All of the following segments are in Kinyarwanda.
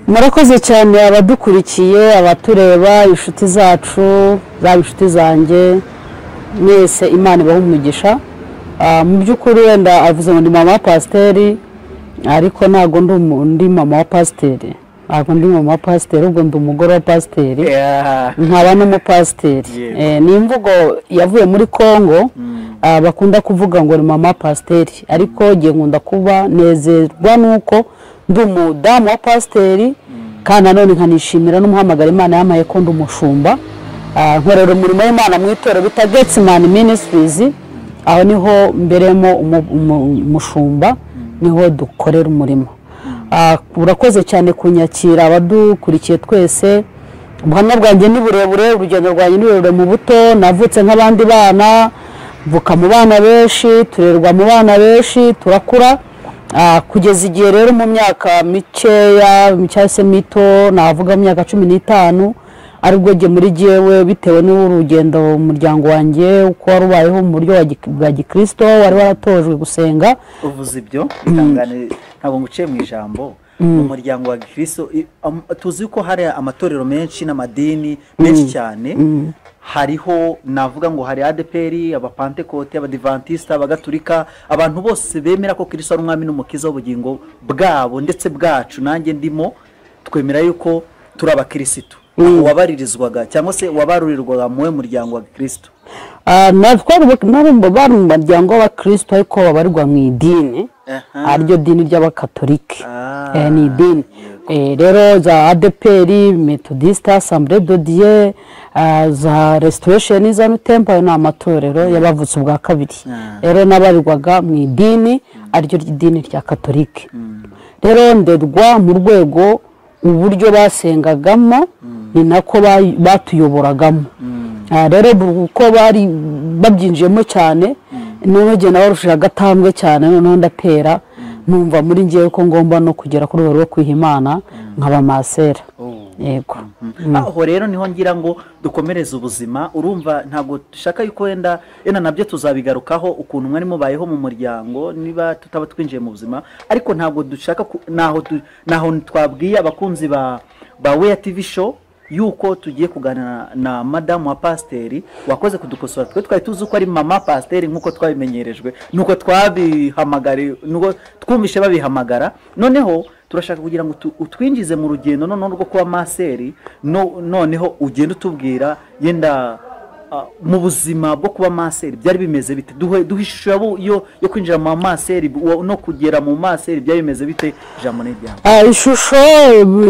Murakoze cyane abadukurikiye, abatureba, inshuti zacu, zaba inshuti zanjye mwese, Imana ibahe umugisha. Mu by'ukuri wenda avuze ngo ndi mama wa pasiteri, ariko ntabwo ndi mama wa pasiteri, ntabwo ndi mama wa pasiteri, ubwo ndi umugore wa pasiteri, nkaba n'umupasiteri. Ni imvugo yavuye muri Kongo, bakunda kuvuga ngo ni mama pasiteri, ariko ngiye nkunda kuba nezerwa nuko ndi umudamu wa pasiteri, kandi nanone nkanishimira n'umuhamagaro Imana yampaye ko ndi umushumba. Nkorera umurimo w'Imana mu itorero bita Getsemani Ministries, aho niho mberemo umushumba, niho dukorera umurimo. Urakoze cyane kunyakira abadukurikiye twese. Ubuhamya bwanjye ni burebure, urugendo rwanjye ni rurerure mu buto. Navutse nk'abandi bana, mvuka mu bana benshi, turerwa mu bana benshi, turakura kugeza igihe rero mu myaka mikeya cyangwa se mito, navuga mu myaka 15, aribwo jye muri jyewe bitewe n'urugendo umuryango wanjye uko wari ubayeho mu buryo bwa gikristo, wari waratojwe gusenga. Uvuze ibyo bitangane, ntabwo nguciye mu ijambo. Mu muryango wa gikristo tuzi ko hari amatorero menshi n'amadini menshi cyane. Hariho navuga ngo hari ADPR, abapantekote, abadivantista, abagatulika, abantu bose bemera ko Kristo ari umwami n'umukiza w'ubugingo bwabo ndetse bwacu, nanjye ndimo, twemera yuko turi abakirisitu. Wabaririzwaga cyangwa se wabarurirwaga mu muryango wa Kristo? Nabo bari mu muryango wa Kristo, ariko babarirwa mu idini, ariryo dini ry'abakatolike. Ni idini rero za ADPR, Methodist, Assemblée de Dieu, za Restoration, za Nutempa, ni amatorero y'abavutse ubwa kabiri. Rero nabarirwaga mu idini ariryo idini rya Katolike. Rero nderwa mu rwego uburyo basengagamo, ni nako batuyoboragamo. Rero uko bari babyinjiyemo cyane, noneho jye nabarushije agatambwe cyane, noneho ndatera numva muri ngewe ko ngomba no kugera kuri urwo rwo kwiha Imana nkaba masera. Yego. Aho rero niho ngira ngo dukomereze ubuzima. Urumva ntabwo dushaka yuko wenda nabyo tuzabigarukaho ukuntu mwari mubayeho mu muryango niba tutaba twinjiye mu buzima, ariko ntabwo dushaka naho twabwiye abakunzi ba Weya TV show yuko tugiye kuganira na madamu wa pasiteri wakoze kudukosora. Twe twari tuzi ko ari mama pasiteri nk'uko twabimenyerejwe, nuko twabihamagara, nuko twumvishe babihamagara. Noneho turashaka kugira ngo utwinjize mu rugendo noneho rwo kuba maseri, noneho ugenda utubwira yenda mu buzima bwo kuba maseri byari bimeze bite, duhe ishusho yo kwinjira mu maseri no kugera mu maseri byari bimeze bite. Ijambo ni ryawe. Ishusho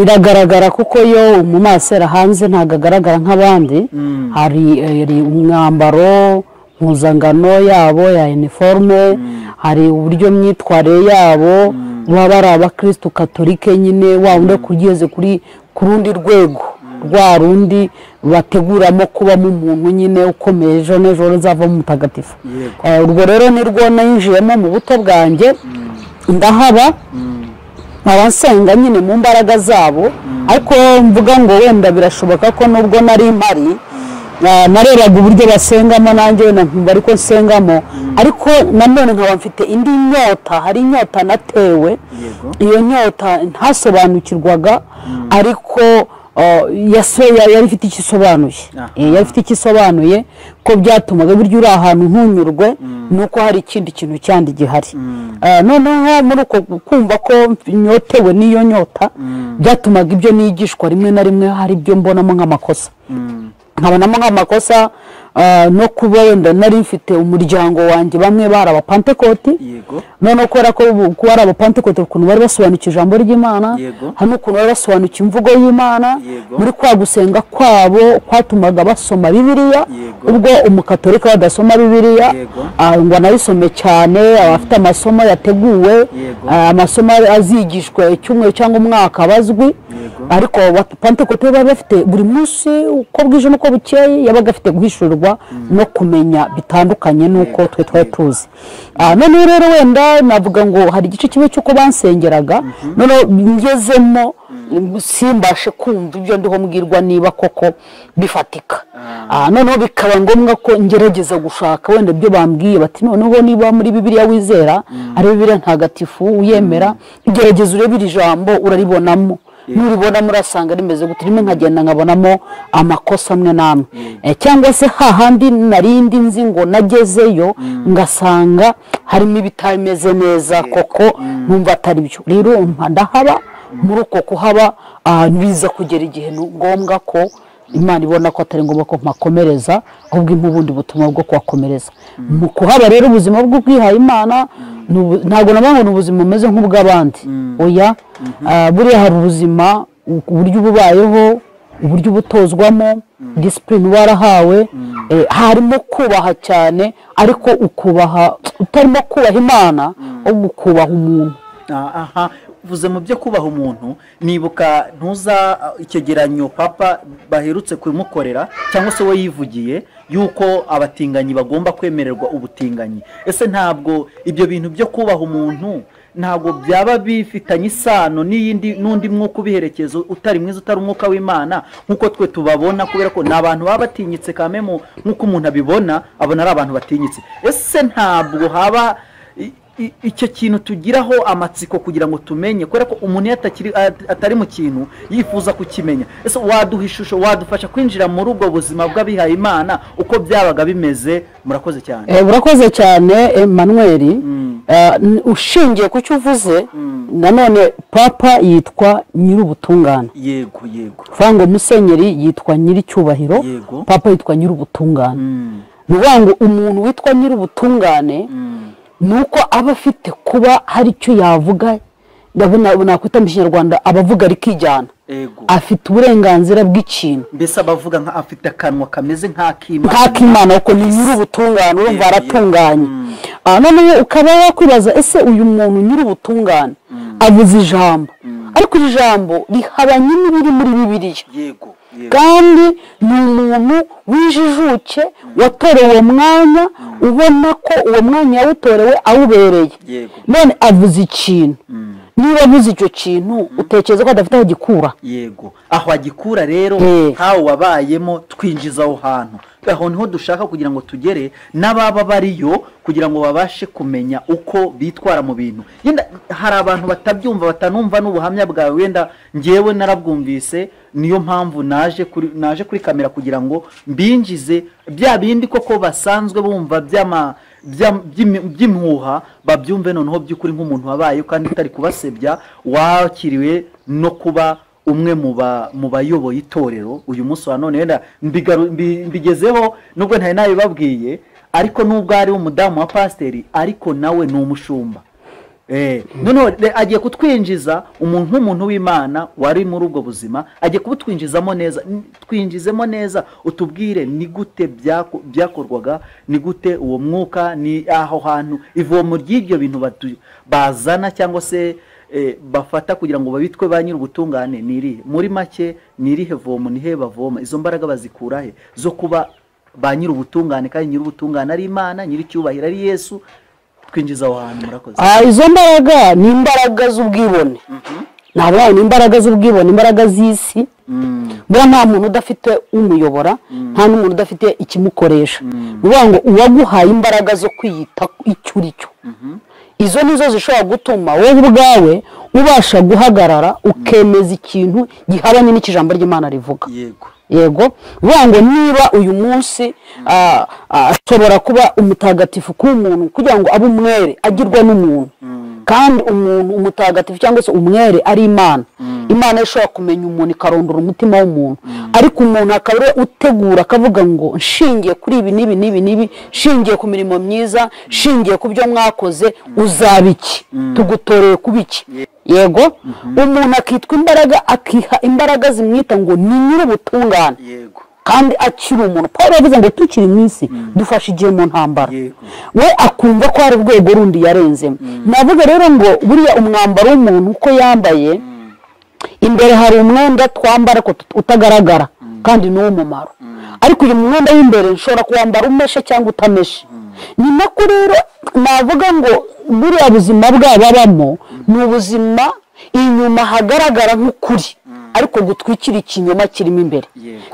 iragaragara kuko yo mu maseri hanze ntabwo agaragara nk'abandi. Hari umwambaro mpuzangano yabo ya uniforme, hari uburyo myitwarire yabo, baba ari abakristo katolike nyine, wa wundi kugeze kuri kurundi rwego rwa rundi bateguramo kubamo umuntu nyine ukomeye, ejo n'ejo uzavamo umutagatifu. Urwo rero ni rwo nayinjiyemo mu buto bwanjye, ndahaba nkaba nsenga nyine mu mbaraga zabo, ariko mvuga ngo wenda birashoboka ko nubwo nari mpari narebaga uburyo basengamo, nanjye wenda nkumva ariko nsengamo, ariko nanone nkaba mfite indi nyota. Hari inyota natewe, iyo nyota ntasobanukirwaga, ariko yari ifite icyo isobanuye. Yari ifite icyo isobanuye ko byatumaga buryo uri ahantu ntunyurwe nuko hari ikindi kintu cyandi gihari. Noneho muri uko kumva ko nyotewe n'iyo nyota, byatumaga ibyo nigishwa rimwe na rimwe hari ibyo mbonamo nk'amakosa, nkabonamo nk'amakosa. No kuba wenda nari mfite umuryango wanjye bamwe bari abapantekoti, noneho kubera ko kuba ari abapantekoti ukuntu bari basobanukiwe ijambo ry'Imana, hano ukuntu bari basobanukiwe imvugo y'Imana, muri kwa gusenga kwabo kwatumaga basoma Bibiliya. Ubwo umukatolika badasoma Bibiliya ngo anayisome cyane, abafite amasomo yateguwe, amasomo azigishwa icyumweru cyangwa umwaka bazwi, ariko abapantekote bari bafite buri munsi uko bwije n'uko bukeye yabaga afite guhishurirwa no kumenya bitandukanye n'uko twe twari tuzi. Noneho rero wenda navuga ngo hari igice kimwe cy'uko bansengeraga, noneho ngezemo simbashe kumva ibyo ndiho mbwirwa niba koko bifatika. Noneho bikaba ngombwa ko ngerageza gushaka wenda ibyo bambwiye, bati noneho niba muri Bibiliya wizera ari Bibiliya ntagatifu uyemera, gerageza urebe iri jambo uraribonamo. Nuribona murasanga rimeze gute, rimwe nkagenda nkabonamo amakosa amwe n'amwe, cyangwa se hahandi narindi nzi ngo nagezeyo ngasanga harimo ibitameze neza koko, numva atari byo. Rero ndahaba, muri uko kuhaba biza kugera igihe ngombwa ko Imana ibona ko atari ngombwa ko mpakomereza, ahubwo impa ubundi butumwa bwo kuhakomereza. Mu kuhaba rero ubuzima bwo kwihaye Imana ntabwo navuga ngo ni ubuzima bumeze nk'ubw'abandi, oya. Buriya hari ubuzima, uburyo ububayeho, uburyo ubutozwamo, discipline warahawe, harimo kubaha cyane, ariko ukubaha utarimo kubaha Imana, ahubwo ukubaha umuntu. Aha uvuze mu byo kubaha umuntu, nibuka ntuza icyegeranyo papa baherutse kumukorera, cyangwa se we yivugiye yuko abatinganyi bagomba kwemererwa ubutinganyi. Ese ntabwo ibyo bintu byo kubaha umuntu ntabwo byaba bifitanye isano n'iyindi n'undi mwuka ubiherekeza utari mwiza, utari umwuka w'Imana nk'uko twe tubabona, kubera ko ni abantu baba batinyitse kamemo, nk'uko umuntu abibona abona ari abantu batinyitse. Ese ntabwo haba icyo kintu tugiraho amatsiko kugira ngo tumenye, kubera ko umuntu atari mu kintu yifuza kukimenya? Ese waduha ishusho, wadufasha kwinjira muri ubwo buzima bw'abihaye Imana uko byabaga bimeze? Murakoze cyane. Urakoze cyane Emmanuel. Ushingiye ku cyo uvuze, nanone papa yitwa nyir'ubutungane. Yego yego. Kuvuga ngo musenyeri yitwa nyir'icyubahiro, papa yitwa nyir'ubutungane. Ni ukuvuga ngo umuntu witwa nyir'ubutungane nuko aba afite kuba hari icyo yavuga, ndabona nakwita mu Kinyarwanda abavuga rikijyana, afite uburenganzira bw'ikintu, mbese abavuga nka afite akanwa kameze nk'ak'Imana, kuko ni nyir'ubutungane, urumva aratunganye. Noneho ukaba wakwibaza, ese uyu muntu nyir'ubutungane avuze ijambo, ariko iri jambo rihabanye n'ibiri muri Bibiliya. Yego. Kandi ni umuntu w'ijijuke watorewe uwo mwanya, ubona ko uwo mwanya yawutorewe awubereye. None avuze ikintu, niba avuze icyo kintu utekereza ko adafite aho agikura. Yego, aho agikura rero nkawe wabayemo, twinjiza aho hantu, aho niho dushaka kugira ngo tugere n'ababa bariyo, kugira ngo babashe kumenya uko bitwara mu bintu. Yenda hari abantu batabyumva, batanumva n'ubuhamya bwawe, wenda ngewe narabwumvise, niyo mpamvu naje kuri kamera kugira ngo mbinjize bya bindi koko basanzwe bumva by'impuha, babyumve noneho by'ukuri nk'umuntu wabaye kandi utari kubasebya, wakiriwe no kuba umwe mu bayoboye itorero uyu munsi wa none. Wenda mbigezeho nubwo ntari nabibabwiye, ariko nubwo ari umudamu wa pasiteri, ariko nawe ni umushumba. Noneho agiye kutwinjiza umuntu nk'umuntu w'Imana wari muri ubwo buzima, agiye kubutwinjizamo neza. Twinjizemo neza, utubwire ni gute byakorwaga, ni gute uwo mwuka, ni aho hantu ivomo ry'ibyo bintu bazana cyangwa se bafata kugira ngo babitwe ba nyir'ubutungane ni irihe? Muri make ni irihe vomo, ni he bavoma izo mbaraga, bazikura he zo kuba ba nyir'ubutungane, kandi nyir'ubutungane ari Imana, nyir'icyubahiro ari Yesu? Twinjiza aho hantu, murakoze. Izo mbaraga ni imbaraga z'ubwibone. Ntabwo ni imbaraga z'ubwibone, imbaraga z'isi. Buriya nta muntu udafite umuyobora, nta n'umuntu udafite ikimukoresha. Ni ukuvuga ngo uwaguhaye imbaraga zo kwiyita icyo uri cyo, izo nizo zishobora gutuma wowe ubwawe ubasha guhagarara ukemeza ikintu gihabanye n'ikijambo ry'Imana rivuga. Yego. Yego, uvuga ngo niba uyu munsi ashobora kuba umutagatifu ku muntu kugira ngo abe umwere agirwa n'umuntu, kandi umuntu umutagatifu cyangwa se umwere ari Imana. Imana ishobora kumenya umuntu ikarondora umutima w'umuntu, ariko umuntu akaba utegura akavuga ngo nshingiye kuri ibi n'ibi n'ibi n'ibi, nshingiye ku mirimo myiza, nshingiye ku byo mwakoze, uzaba iki, tugutoreye kuba iki. Yego, umuntu akitwa imbaraga, akiha imbaraga zimwita ngo ni nyir'ubutungane. Yego. Kandi akiri umuntu. Paul yavuze ngo tukiri mu isi dufashe igihe mu ntambara, we akumva ko hari urwego rundi yarenzemo. Navuga rero ngo buriya umwambaro w'umuntu uko yambaye, imbere hari umwenda twambara ko utagaragara kandi ni uw'umumaro, ariko uyu mwenda w'imbere nshobora kuwambara umeshe cyangwa utameshe. Ni nako rero navuga ngo buriya buzima bwababamo ni ubuzima inyuma hagaragara nk'ukuri, ariko gutwikira ikinyoma kirimo imbere.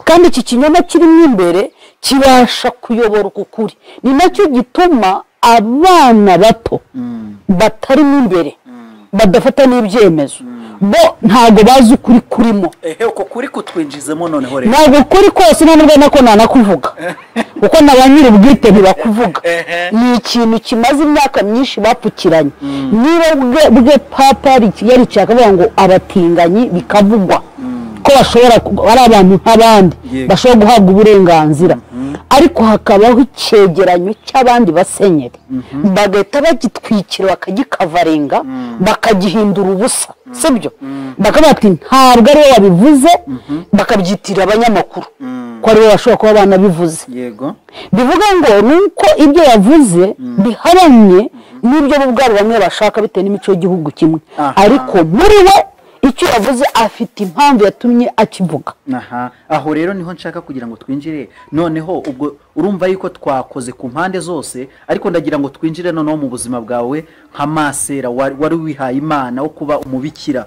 Kandi iki kinyoma kirimo imbere kibasha kuyobora uku kuri. Ni nacyo gituma abana bato batarimo imbere badafata n'ibyemezo, Bo ntabwo bazi ukuri kurimo. Ehe, uko kuri kutwinjizemo noneho rero. Ntabwo ukuri kose nubwo nako nanakuvuga, kuko na ba nyir'ubwite ntibakuvuga. Ni ikintu kimaze imyaka myinshi bapfukiranye. Niba bwe papa yaricaye akavuga ngo abatinganyi bikavugwa ko bashobora ari abantu nk'abandi bashobora guhabwa uburenganzira, ariko hakabaho icyegeranyo cy'abandi basenyeri bagahita bagitwikira bakagikavarenga bakagihindura ubusa, sibyo? Bakavuga ati ntabwo ariwe wabivuze, bakabyitirira abanyamakuru ko aribo bashobora kuba banabivuze. Yego, bivuga ngo nuko ibyo yavuze bihabanye n'ibyo bo ubwabo bamwe bashaka bitewe n'imico y'igihugu kimwe, ariko muri we icyo yavuze afite impamvu yatumye akivuga. Aha, aho rero niho nshaka kugira ngo twinjire noneho. Ubwo urumva yuko twakoze ku mpande zose, ariko ndagira ngo twinjire noneho mu buzima bwawe nka masera wari wihaye Imana wo kuba umubikira.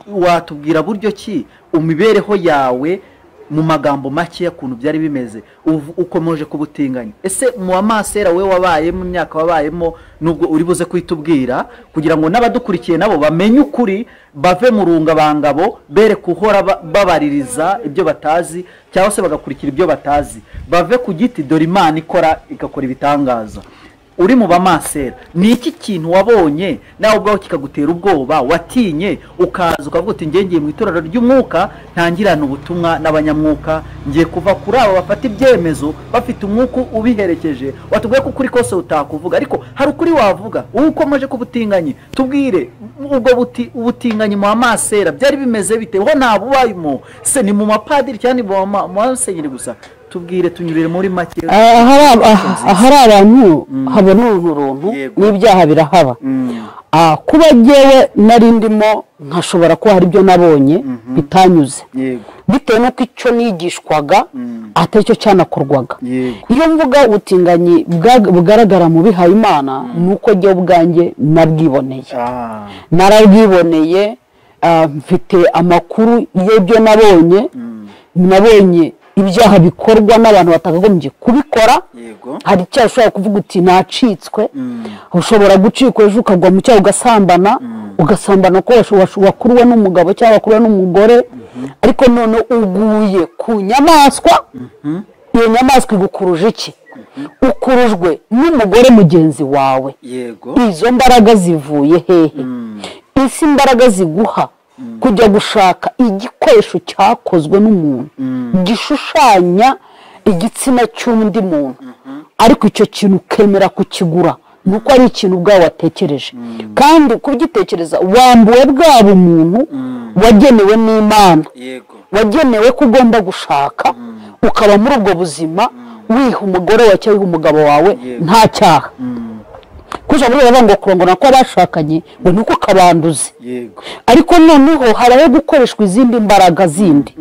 Watubwira buryo ki imibereho yawe mu magambo make y'ukuntu byari bimeze? Ukomeje kubutinganya. Ese mu masera we wabayemo, imyaka wabayemo, nubwo uri buze kuitubwira kugira ngo n'abadukurikiye nabo bamenye ukuri, bave mu rungabangabo, bere kuhora babaririza ibyo batazi cyangwa se bagakurikira ibyo batazi, bave ku giti dore Imana ikora igakora ibitangaza. Uri mu bamasera, ni iki kintu wabonye nawe ubwawe kikagutera ubwoba, watinye ukaza ukavuga uti ngiye mu itorero ry'umwuka ntangirana ubutumwa n'abanyamwuka, ngiye kuva kuri abo bafata ibyemezo bafite umwuka ubiherekeje? Watubwiye ko ukuri kose utakuvuga, ariko hari ukuri wavuga. Ubu ukomeje kubutinganye, tubwire ubwo ubutinganyi mu bamasera byari bimeze bite? Ho ntabubayemo se? Ni mu mapadiri cyangwa ni mu basenyeri gusa? Tubwire, tunyurire muri make. Ahari abantu habona uruntu n'ibyaha birahaba. Kuba jyewe nari ndimo nkashobora kuba hari ibyo nabonye bitanyuze, bitewe n'uko icyo nigishwaga atari cyo cyanakorwaga. Iyo mvuga ubutinganyi bugaragara mu bihaye Imana, ni uko jyewe ubwanjye nabwiboneye, narabwiboneye, mfite amakuru y'ibyo nabonye. Nabonye ibyaha bikorwa n'abantu batakagombye kubikora. Hari icyaha ushobora kuvuga uti nacitswe, ushobora gucikwa ejo ukagwa mu cyaha ugasambana, ugasambana ko wakuruwe n'umugabo cyangwa wakuruwe n'umugore, ariko none uguye ku nyamaswa. Iyo nyamaswa igukuruje iki? Ukurujwe n'umugore mugenzi wawe. Izo mbaraga zivuye hehe? Isi imbaraga ziguha kujya gushaka igikoresho cyakozwe n'umuntu gishushanya igitsina cy'undi muntu, ariko icyo kintu ukemera kukigura nuko ari ikintu ubwawe watekereje, kandi kugitekereza wambuwe bwa bumuntu wagenewe n'Imana, wagenewe ko ugomba gushaka ukaba muri ubwo buzima, wiha umugore wawe cyangwa wiha umugabo wawe nta cyaha. Kuja muri baba ngo kurongora ko abashakanye ngo nuko kabanduze. Ariko noneho haraho gukoreshwa izindi mbaraga zindi,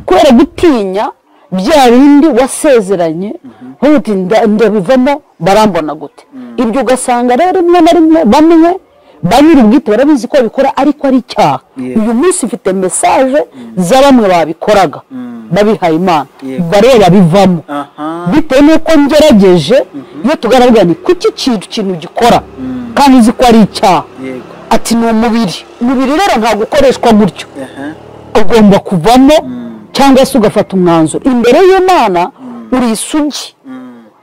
kubera gutinya bya bindi wasezeranye, uti ndabivamo barambona gute. Ibyo ugasanga rero rimwe na rimwe bamwe ba nyir'ubwite barabizi ko babikora ariko ari icyaha. Uyu munsi mfite message za bamwe babikoraga babihaye Imana, bareba bivamo bitewe n'uko ngerageje. Iyo tugaragara ni kuki ikintu gikora kandi uzi ko ari icyaha, ati ni umubiri. Umubiri rero ntabwo ukoreshwa gutyo, ugomba kuvamo cyangwa se ugafata umwanzuro imbere y'Imana. Uri isugi,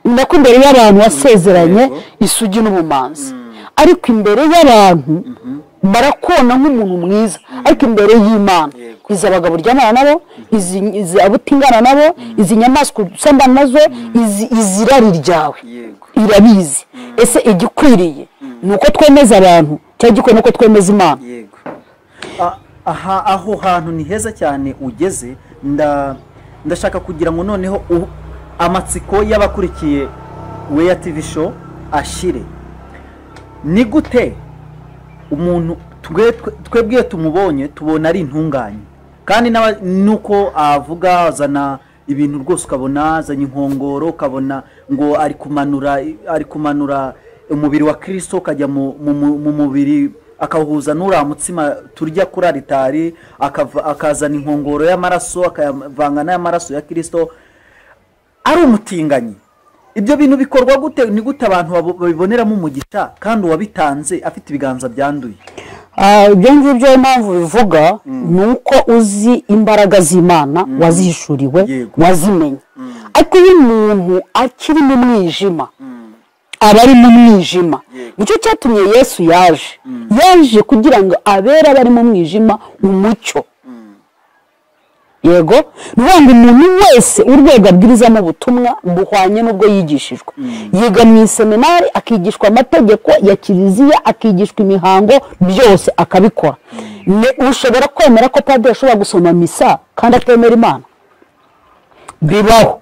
nako imbere y'abantu wasezeranye isugi n'ubumanzi, ariko imbere y'abantu barakona nk'umuntu mwiza, ariko imbere y'Imana izi abagabo uryamana nabo, izi abutingana nabo, izi nyamaswa usambana nazo, izi irari ryawe irabizi. Ese igikwiriye ni uko twemeza abantu cyangwa igikwiriye ni uko twemeza Imana? Aha, aho hantu ni heza cyane ugeze. Ndashaka kugira ngo noneho amatsiko y'abakurikiye Weya TV show ashire. Ni gute umuntu twebwe tumubonye tubona ari intunganye, kandi nuko avuga azana ibintu rwose, ukabona azanye inkongoro, ukabona ngo ari kumanura umubiri wa Kristo ukajya mu mubiri, akawuhuza n'uriya mutsima turya kuri aritari, akazana inkongoro y'amaraso akayavanga n'amaraso ya Kristo, ari umutinganyi. Ibyo bintu bikorwa gute? Ni gute abantu babiboneramo umugisha kandi uwabitanze afite ibiganza byanduye? Ibyo ngibyo impamvu bivuga ni uko uzi imbaraga z'Imana, wazihishuriwe, wazimenye. Ariko iyo umuntu akiri mu mwijima, aba ari mu mwijima. Nicyo cyatumye Yesu yaje kugira ngo abere abari mu mwijima umucyo. Yego, ni umuntu wese urwego abwirizamo ubutumwa buhwanye n'ubwo yigishijwe. Yiga mu iseminari, akigishwa amategeko ya kiliziya, akigishwa imihango, byose akabikora. Ushobora kwemera ko padiri ashobora gusoma misa kandi atemera Imana? Bibaho.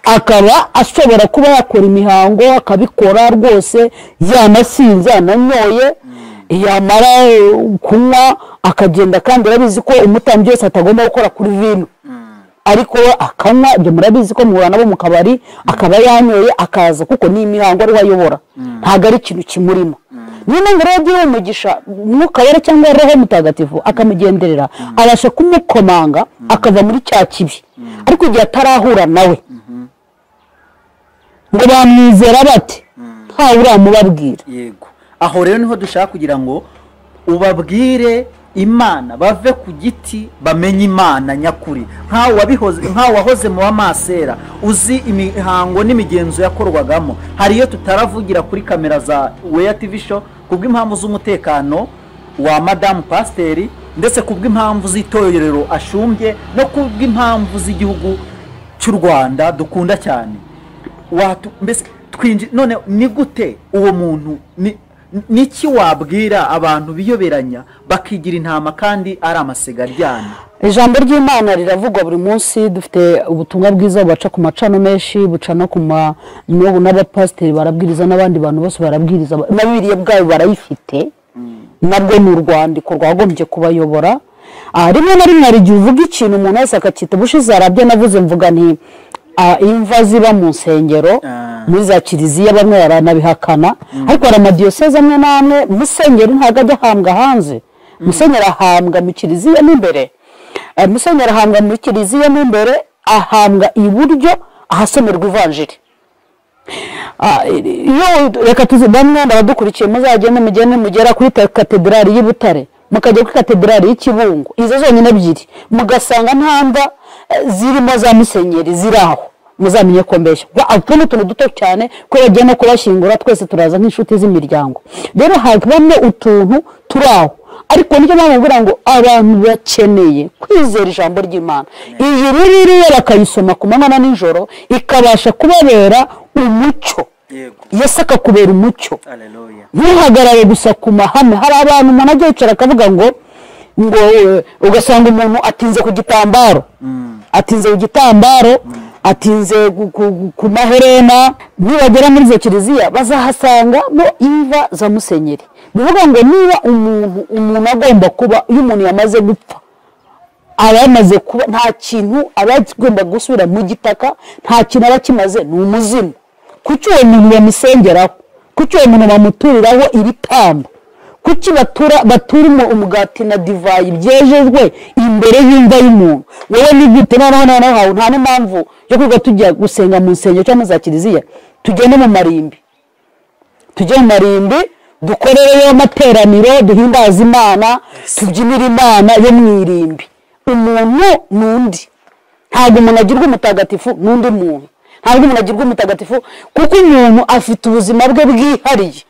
Akaba ashobora kuba yakora imihango akabikora rwose, yanasinze ananyoye, yamara kunywa akagenda, kandi urabizi ko umutambyi wese atagomba gukora kuri vino, ariko akanywa. Ibyo murabizi ko muhura nabo mu kabari, akaba yanyoye akaza, kuko ni imihango ariho ayobora, ntabwo ari ikintu kimurimo. Niyo mpamvu rero agira umugisha Mwuka Wera cyangwa Roho Mutagatifu akamugenderera, abasha kumukomanga akava muri cya kibi. Ariko igihe atarahura nawe ngo bamwizera bate, ntawe uramubabwira. Yego, aho rero niho dushaka kugira ngo ubabwire Imana, bave ku giti bamenye Imana nyakuri. Nkawe wahoze mu bamasera, uzi imihango n'imigenzo yakorwagamo. Hari iyo tutaravugira kuri kamera za Weya TV Show kubw'impamvu z'umutekano wa Madamu Pasiteri, ndetse kubw'impamvu z'itorero ashumbye, no kubw'impamvu z'igihugu cy'u Rwanda dukunda cyane. Mbese none ni gute uwo muntu niki wabwira abantu biyoberanya bakigira intama kandi ari amasega aryana? Ijambo ry'Imana riravugwa buri munsi, dufite ubutumwa bwiza buca ku macano menshi, buca no ku n'abapasiteri barabwiriza, n'abandi bantu bose barabwiriza, na Bibiliya bwayo barayifite, nabwo ni urwandiko rwagombye kubayobora. Rimwe na rimwe hari igihe uvuga ikintu umuntu wese akacyita. Ubushize harabyo navuze mvuga nti imva ziba mu nsengero, muri za kiliziya bamwe baranabihakana, ariko hari amadiyoseze amwe n'amwe musenyeri ntabwo ajya ahambwa hanze. Musenyeri ahambwa mu kiliziya mo imbere. Musenyeri ahambwa mu kiliziya mo imbere, ahambwa iburyo ahasomerwa ivanjiri. Iyo reka tuzi bamwe abadukurikiye muzagende mugende mugera kuri katedrali y'i Butare, mukajya kuri katedrali y'Ikibungo, izo zonyine ebyiri, mugasanga nta mva zirimo za musenyeri ziri aho, muzamenye ko mbeshya. Utwo ni utuntu duto cyane ko bagiye no kubashyingura, twese turaza nk'inshuti z'imiryango. Rero habamo utuntu turi aho, ariko nicyo mpamvu mvuga ngo abantu bakeneye kwizera ijambo ry'Imana. Iyi Bibiliya bakayisoma ku manywa na nijoro, ikabasha kubabera umucyo. Yesu akakubera umucyo. Ntuhagarare gusa ku mahame. Hari abantu umuntu ajya yicara akavuga ngo ugasanga umuntu atinze ku gitambaro, atinze ku gitambaro, atinze ku maherena. Nibagera muri izo kiliziya bazahasanga no imva za musenyeri. Bivuga ngo niba umuntu agomba kuba, iyo umuntu yamaze gupfa aba yamaze kuba, nta kintu aba agomba gusubira mu gitaka, nta kintu aba kimaze, ni umuzimu. Kuki uwo muntu bamusengeraho? Kuki uwo muntu bamuturiraho ibitambo? Kuki batura umugati na divayi byejejwe imbere y'imva y'umuntu? Wowe ni gute? Noneho nta n'impamvu yo kwiga tujya gusenga mu nsengero cyangwa za kiliziya. Tugende mu marimbi, tujye mu marimbi, dukorereyo amateraniro, duhimbaze Imana, tubyinire Imana yo mu irimbi. Umuntu n'undi, ntabwo umuntu agirwa umutagatifu n'undi muntu, ntabwo umuntu agirwa umutagatifu, kuko umuntu afite ubuzima bwe bwihariye.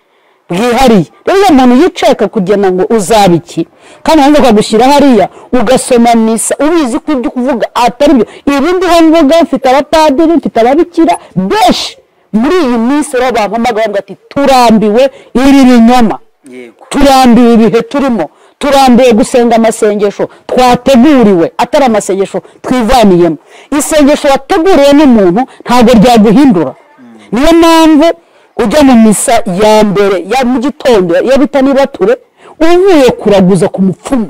Rero iyo umuntu yiceka kugena ngo uzaba iki, kandi hanze akagushyira hariya ugasoma misa ubizi ko ibyo kuvuga atari byo. Ibindi mvuga, mfite abapadiri, mfite ababikira benshi muri iyi minsi rero bampamagara bavuga ati turambiwe iri binyoma, turambiwe ibihe turimo, turambiwe gusenga amasengesho twateguriwe atari amasengesho twivaniyemo. Isengesho wateguriwe n'umuntu ntabwo ryaguhindura. Niyo mpamvu ujya mu misa ya mbere ya mu gitondo ya bita nibature, uvuye kuraguza ku mupfumu.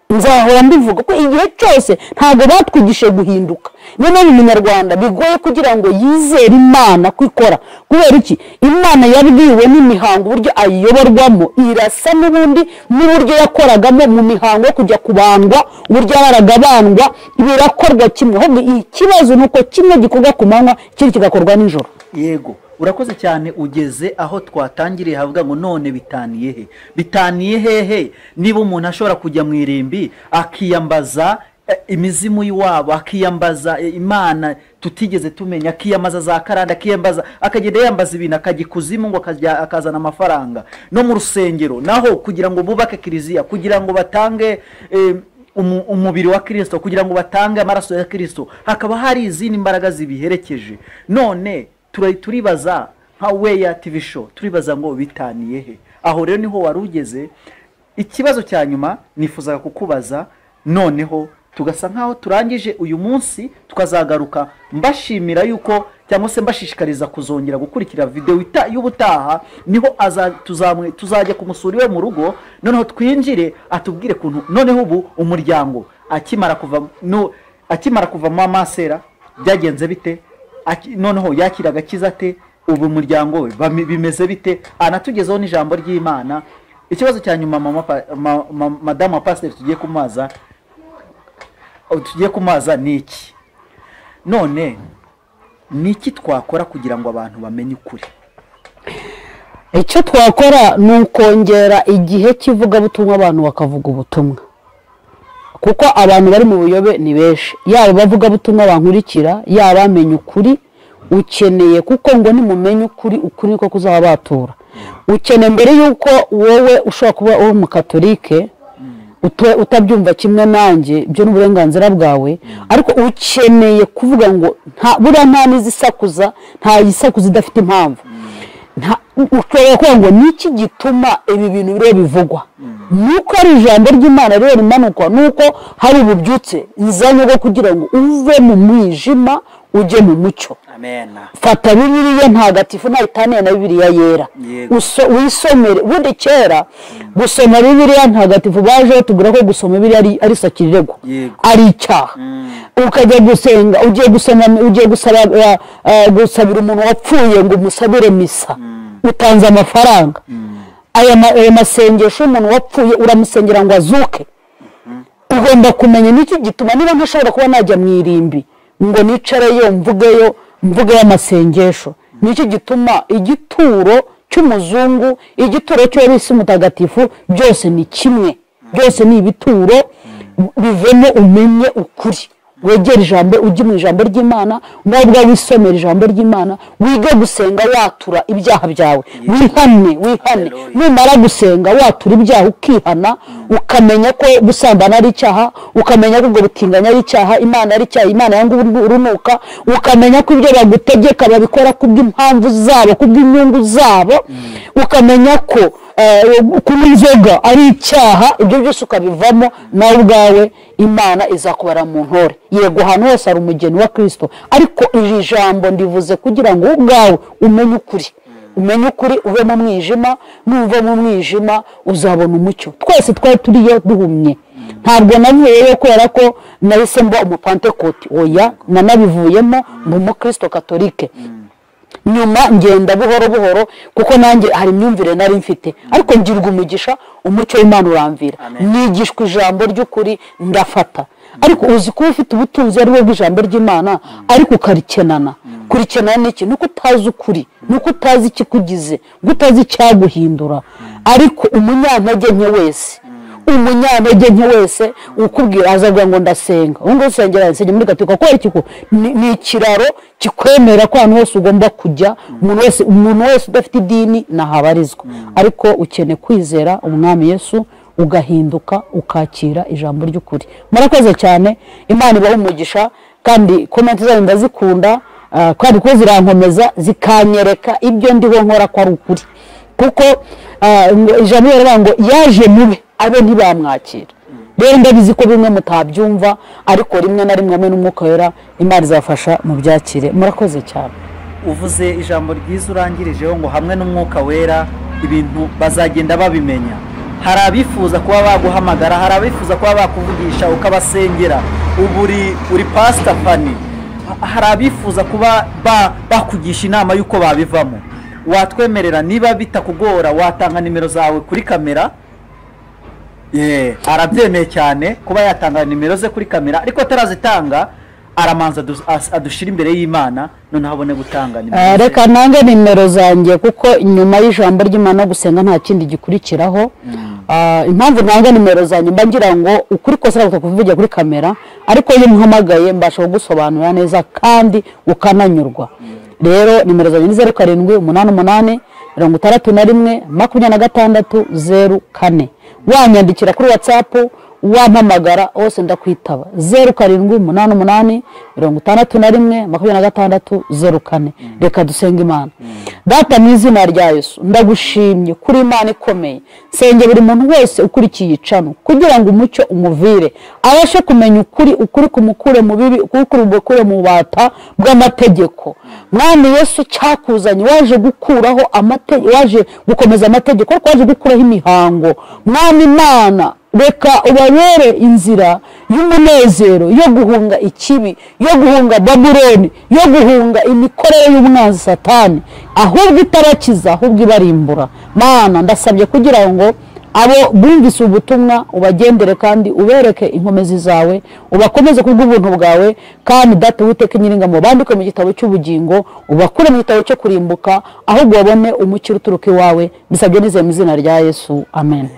Nzahora mbivuga ko igihe cyose ntabwo batwigishije guhinduka. Niyo mpamvu umunyarwanda bigoye kugira ngo yizere Imana kwikora. Kubera iki? Imana yabwiwe n'imihango uburyo ayiyoborwamo irasa n'ubundi n'uburyo yakoragamo mu mihango yo kujya kubandwa, uburyo yararagabandwa, birakorwa kimwe. Ahubwo ikibazo ni uko kimwe gikorwa ku manywa ikindi kigakorwa nijoro. Yego. Urakoze cyane. Ugeze aho twatangiriye havuga ngo none bitaniye he? Bitaniye hehe niba umuntu ashobora kujya mu irimbi akiyambaza imizimu y'iwabo, akiyambaza imana tutigeze tumenya, akiyambaza za karande, akiyambaza, akagenda yambaza ibintu, akajya ikuzimu ngo akazana amafaranga. No mu rusengero naho kugira ngo bubake kiliziya, kugira ngo batange umubiri wa Kristo, kugira ngo batange amaraso ya Kristo, hakaba hari izindi mbaraga zibiherekeje. None turibaza nka Weya TV Show, turibaza ngo bitaniye he? Aho rero niho wari ugeze. Ikibazo cya nyuma nifuzaga kukubaza, noneho tugasa nkaho turangije uyu munsi, tukazagaruka mbashimira yuko cyangwa se mbashishikariza kuzongera gukurikira video y'ubutaha, niho tuzajya kumusura iwe mu rugo, noneho twinjire atubwire kuntu noneho ubu umuryango akimara kuva mu masera byagenze bite, noneho yakira agakiza ate, ubu umuryango we bimeze bite, anatugezeho n'ijambo ry'Imana. Ikibazo cya nyuma madamu wa pasiteri tugiye kumaza ni iki? None ni iki twakora kugira ngo abantu bamenye ukuri? Icyo twakora ni ukongera igihe cy'ivugabutumwa, abantu bakavuga ubutumwa, kuko abantu bari mu buyobe ni benshi. Yaba abavugabutumwa bankurikira, yaba bamenye ukuri, ukeneye kuko ngo nimumenye ukuri, ukuri niko kuzabatura. Ukeneye mbere yuko wowe ushobora kuba uri umukatolike utabyumva kimwe nanjye, ibyo ni uburenganzira bwawe, ariko ukeneye kuvuga ngo buriya nta n'izisakuza, nta gisakuza idafite impamvu. Ushobora kuvuga ngo niki gituma ibi bintu biriho bivugwa? Nuko ari ijambo ry'Imana rero rimanukwa, nuko hari ububyutse nzanye bwo kugira ngo uve mu mwijima ujye mu mucyo. Amen. Fata Bibiliya ntagatifu ntayitaniye na Bibiliya yera, wisomere. Ubundi kera gusoma Bibiliya ntagatifu baje tubwira ko gusoma Bibiliya ari sakirirego, ari icyaha. Ukajya gusenga ugiye gusoma, ugiye gusaba gusabira umuntu wapfuye ngo umusabire misa, utanze amafaranga. Aya masengesho umuntu wapfuye uramusengera ngo azuke. Ugomba kumenya n'iki gituma niba ntashobora kuba najya mu irimbi ngo nicareyo mvugeyo amasengesho, n'iki gituma igituro cy'umuzungu, igituro cy'uwabisi mutagatifu, byose ni kimwe, byose ni ibituro. Bivemo umenye ukuri, wegere ijambo, ujye mu ijambo ry'Imana, nawe ubwawe wisomere ijambo ry'Imana, wige gusenga watura ibyaha byawe, wihane, wihane. Numara gusenga watura ibyaha ukihana, ukamenya ko gusambana ari icyaha, ukamenya ko ubwo butinganya ari icyaha, Imana ari icyaha, Imana yanga urunuka, ukamenya ko ibyo bagutegeka babikora kubw'impamvu zabo, kubw'inyungu zabo, ukamenya ko kunywa inzoga ari icyaha, ibyo byose ukabivamo, nawe ubwawe Imana izakubara mu ntore. Yego ahantu hose hari umugeni wa Kristo, ariko iri jambo ndivuze kugira ngo ubwawe umenye ukuri, umenye ukuri, uve mu mwijima, nuva mu mwijima uzabona umucyo. Twese twari turiyo duhumye. Ntabwo navuyeyo kubera ko nahise mba umupantekoti, oya, nanabivuyemo mba umukristo katolike. Nyuma ngenda buhoro buhoro, kuko nanjye hari imyumvire nari mfite, ariko ngirwa umugisha, umucyo w'Imana uramvira, nigishwa ijambo ry'ukuri ndafata. Ariko uzi kuba ufite ubutunzi ari bwo bw'ijambo ry'Imana, ariko ukarikenana. Kurikenana n'iki? Nuko utazi ukuri, nuko utazi ikikugize, nuko utazi icyaguhindura. Ariko umunyantege nke wese, umunyantege nke wese ukubwira azavuga ngo ndasenga, ubu ngubu usengera nsengera muri Gatolika, kubera iki? Ni ikiraro kikwemera ko ahantu hose ugomba kujya, umuntu wese udafite idini ntahabarizwa. Ariko ukeneye kwizera Umwami Yesu, ugahinduka, ukakira ijambo ry'ukuri. Murakoze cyane, Imana ibahe umugisha, kandi comment zanyu ndazikunda, kandi ko zirankomeza, zikanyereka ibyo ndiho nkora ko ari ukuri. Kuko ijambo riravuga ngo yaje mube abe ntibamwakira. Rero ndabizi ko bimwe mutabyumva, ariko rimwe na rimwe hamwe n'Umwuka Wera Imana izafasha mu byakire. Murakoze cyane. Uvuze ijambo ryiza urangirijeho ngo hamwe n'Umwuka Wera ibintu bazagenda babimenya. Hari abifuza kuba baguhamagara, hari abifuza kuba bakuvugisha ukabasengera. Ubu uri Pastor Fanny, hari abifuza kuba bakugisha inama y'uko babivamo. Watwemerera niba bitakugora watanga nimero zawe kuri kamera? Arabyemeye cyane kuba yatanga nimero ze kuri kamera, ariko atarazitanga Aramanza adushira imbere y'Imana, noneho abone gutanga nimero. Reka nange nimero zanjye, kuko nyuma y'ijambo ry'Imana gusenga nta kindi gikurikiraho. Impamvu nanga nimero zanjye, mba ngira ngo ukuri kose ntabwo kuvugira kuri kamera, ariko iyo muhamagaye mbasha kugusobanurira neza kandi ukananyurwa. Rero nimero zanjye ni 0788 61 26 04. Wanyandikira kuri WhatsApp, wampamagara hose ndakwitaba. 0788 61 26 04. Reka dusenge Imana. Data, mu izina rya Yesu ndagushimye kuri Imana ikomeye. Senge buri muntu wese ukurikiye icano kugira ngo umucyo umuvire, abashe kumenya ukuri, ukuri kumukure mu bibi, ukuri kumukure mu bata bw'amategeko. Mwami Yesu, cyakuzanye waje gukuraho amategeko, waje gukomeza amategeko, ariko waje gukuraho imihango. Mwami Imana, reka ubabere inzira y'umunezero, yo guhunga ikibi, yo guhunga Babuloni, yo guhunga imikorere y'umwanzi Satani, ahubwo itarakiza, ahubwo ibarimbura. Mana, ndasabye kugira ngo abo bumvise ubutumwa ubagendere kandi ubereke inkomezi zawe, ubakomeze kubw'ubuntu bwawe, kandi Data Uwiteka Nyiringabo bandike mu gitabo cy'ubugingo, ubakure mu gitabo cyo kurimbuka, ahubwo babone umukiro uturuka iwawe. Bisabye nizeye mu izina rya Yesu, amen.